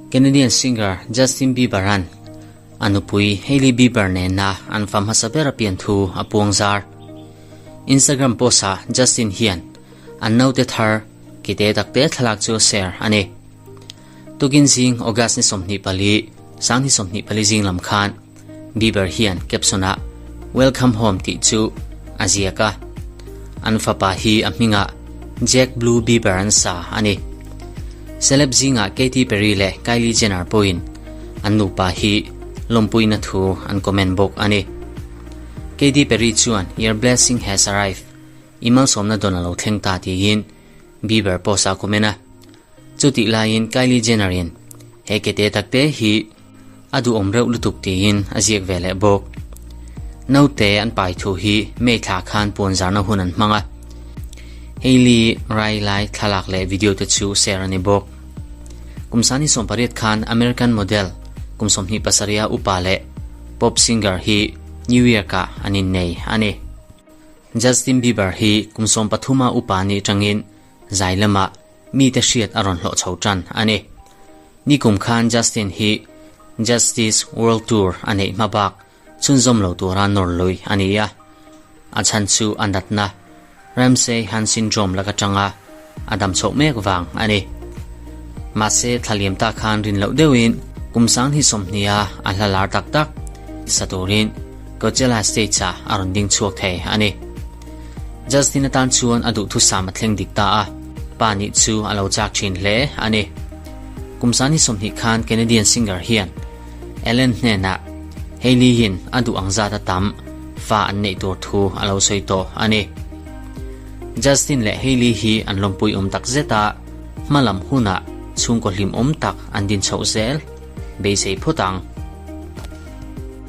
Canadian singer Justin Bieber-a'n a nupui Hailey Bieber nena an fa hmasa ber a pian thu a puang zar. Instagram post-ah Justin hian an naute thar kite takte thlalak chu a share a ni. Tukin zing August ni 24, sang ni 24 zing lam khan Bieber hian caption-ah Welcome home tih chu a ziak a. An fapa hi a hmingah Jack Blue Bieber an sa a ni. Celeb zingah Katy Perry leh Kylie Jenner pawhin an nupa hi lawmpuina thu an comment bawk a ni. Katy Perry chuan Your blessing has arrived, i malsawmna dawn a lo thleng ta tiin Bieber post-ah a comment a. Chutih laiin Kylie Jenner-in he kete takte hi a duhawm reuh lutuk tiin a ziak ve leh bawk. Naute an pai thu hi May thla khan puanzarna hun an hmang a, Hailey rai lai thlalak leh video te chu share a ni bawk. Kum sani 18 khan American model kum 27 a upa leh pop singer hi New York-ah an innei a ni. Justin Bieber hi kum 13 a upa nih tangin zai lamah mite hriat a rawn hlawh chho tan a ni. Nikum khan Justin hi Justice World Tour a neih hma bak chhunzawm lo tura nawr lui a ni a. A chhan chu a natna Ramsay Hunt syndrome lak atanga a dam chhoh mek vang a ni. Mahse thlaliam ta khan rin loh deuhin kum 20 a a hla lar tak tak sa turin Coachella stage-ah a rawn ding chhuak thei a ni. Justin atan chuan a duhthusam a thleng dik ta a, pa nih chu a lo chak thin hle a ni. Kum 20 khan Canadian singer hian Ellen hnenah Hailey-in a duh ang zat a tam fa an neih tur thu a lo sawi tawh a ni. Justin leh Hailey hi an lawmpui awm tak zet a, hmalam hunah chhungkaw hlimawm tak an din chhoh zel beisei phawt ang.